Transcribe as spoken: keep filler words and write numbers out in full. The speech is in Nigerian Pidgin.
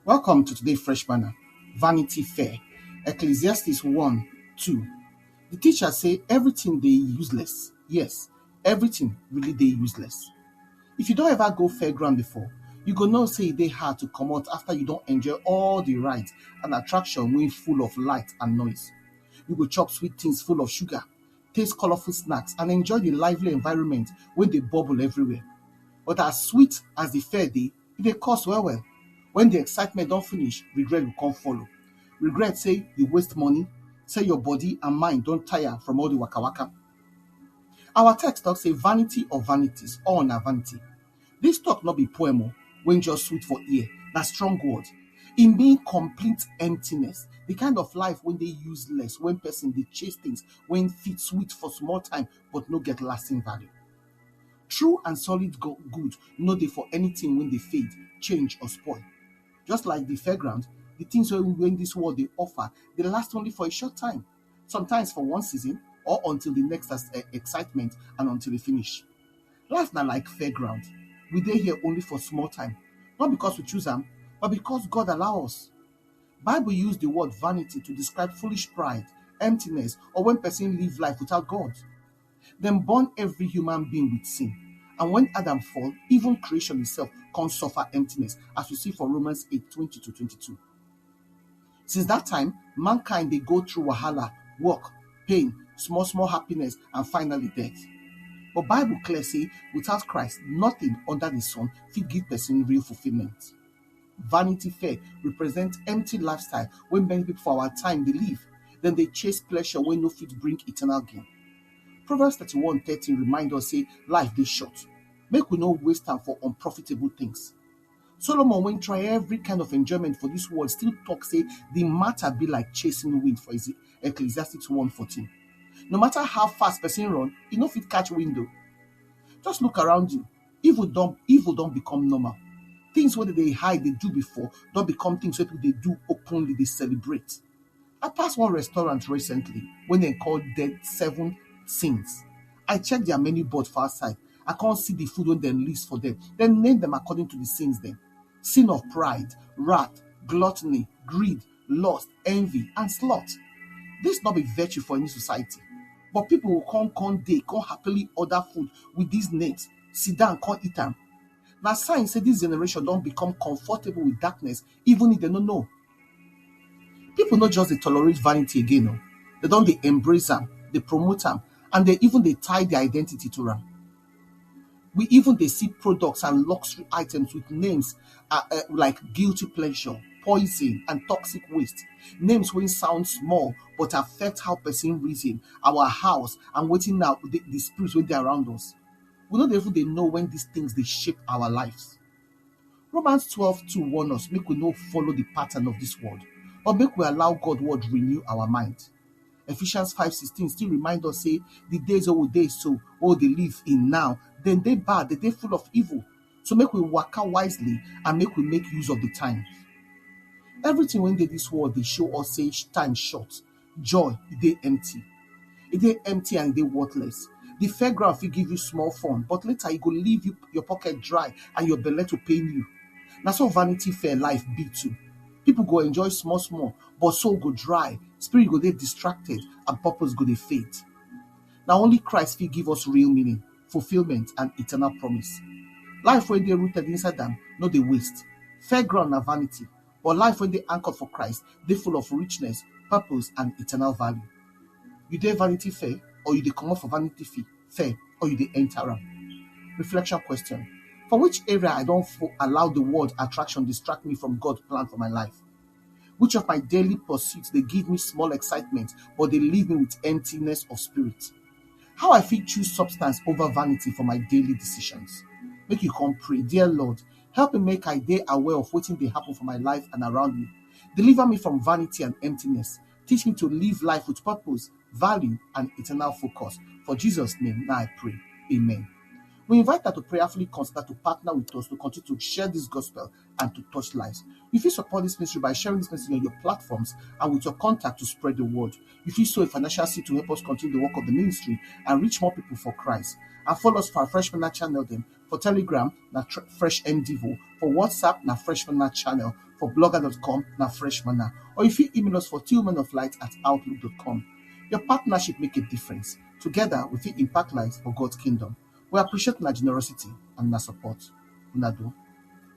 Welcome to today Fresh Manna. Vanity Fair. Ecclesiastes one two. The teacher say everything dey useless. Yes, everything really dey useless. If you don ever go fairground before, you go know say e dey hard to comot after you don enjoy all the rides and attraction wey full of light and noise. You go chop sweet things full of sugar, taste colorful snacks, and enjoy the lively environment wey dey bubble everywhere. But as sweet as the fair dey, e dey cost well well. When the excitement don finish, regret go come follow. Regret say you waste money, say your body and mind don tire from all the waka waka. Our text talk say, "Vanity of vanities, all na vanity." This talk no be poem o, wey just sweet for ear. Na strong word. E mean complete emptiness, the kind of life wey dey useless, when person dey chase things wey fit sweet for small time but no get lasting value. True and solid go-, good no dey for anything wey dey fade, change, or spoil. Just like the fairground, the things wey, wey this world dey offer dey last only for a short time, sometimes for one season or until the next as-, eh, excitement and until e finish. Life na like fairground. We dey here only for small time, not because we choose am, but because God allow us. Bible use the word vanity to describe foolish pride, emptiness, or when person live life without God. Dem born every human being with sin, and when Adam fall, even creation itself come suffer emptiness, as we see for Romans eight twenty to twenty-two. Since that time, mankind dey go through wahala, work, pain, small small happiness, and finally death. But Bible clear say without Christ, nothing under the sun fit give person real fulfillment. Vanity Fair represent empty lifestyle wey many people for our time dey live. Dem dey chase pleasure wey no fit bring eternal gain. Proverbs thirty-one thirteen remind us say life dey short. Make we no waste am for unprofitable things. Solomon, wey try every kind of enjoyment for this world, still talk say the matter be like chasing wind for Eze-, Ecclesiastes one fourteen. No matter how fast person run, e no fit catch wind o. Just look around you. Evil don, evil don become normal. Things wey dem dey hide, dey do before, don become things wey people dey do openly, dey celebrate. I pass one restaurant recently wey dem call Dead Seven Sins. I check their menu board for outside. I come see the food wey dem list for there. Dem name them according to the sins dem. Sin of pride, wrath, gluttony, greed, lust, envy, and sloth. This no be virtue for any society. But people go come, come dey, come happily order food with these names, sit down, come eat am. Na sign say this generation don become comfortable with darkness, even if dem no know. People no just dey tolerate vanity again o. Dem don dey embrace am, dey promote am, and dem even dey tie their identity to am. We even dey see products and luxury items with names, uh, uh, like guilty pleasure, poison, and toxic waste. Names wey sound small but affect how person reason, our house, and wetin na the, the spirit wey dey around us. We no dey even dey know when these things dey shape our lives. Romans twelve two warn us make we no follow the pattern of this world, but make we allow God word renew our mind. Ephesians five sixteen still remind us say the days wey we dey so, wey we dey live in now, dem dey bad, dem dey full of evil. So make we waka wisely and make we make use of the time. Everything wey dey this world dey show us say sh-, time short, joy e dey empty. E dey empty and e dey worthless. The fairground fit give you small fun, but later e go leave you, your pocket dry and your belle to pain you. Na so Vanity Fair life be too. People go enjoy small small, but soul go dry, spirit go dey distracted, and purpose go dey fade. Na only Christ fit give us real meaning, fulfillment, and eternal promise. Life wey dey rooted inside am no dey waste. Fairground na vanity, but life wey dey anchored for Christ dey full of richness, purpose, and eternal value. You dey Vanity Fair, or you dey comot for Vanity Fe-, Fair, or you dey enter am? Reflection question: For which area I don fo-, allow the world attraction distract me from God's plan for my life? Which of my daily pursuits dey give me small excitement but dey leave me with emptiness of spirit? How I fit choose substance over vanity for my daily decisions? Make you come pray, "Dear Lord, help me make I dey aware of wetin dey happen for my life and around me. Deliver me from vanity and emptiness. Teach me to live life with purpose, value, and eternal focus." For Jesus' name, now I pray. Amen. We invite you to prayerfully consider to partner with us to continue to share this gospel and to touch lives. You fit support this ministry by sharing this message on your platforms and with your contact to spread the word. You fit sow a financial seed to help us continue the work of the ministry and reach more people for Christ. And follow us for our Fresh Manna channel dem. For Telegram, na tr- Fresh M Devo. For WhatsApp, na Fresh Manna channel. For blogger dot com, na Fresh Manna. Or you fit email us for tillmanoflight at outlook dot com. Your partnership make a difference. Together, we fit impact lives for God's kingdom. We appreciate una generosity and una support. Una do.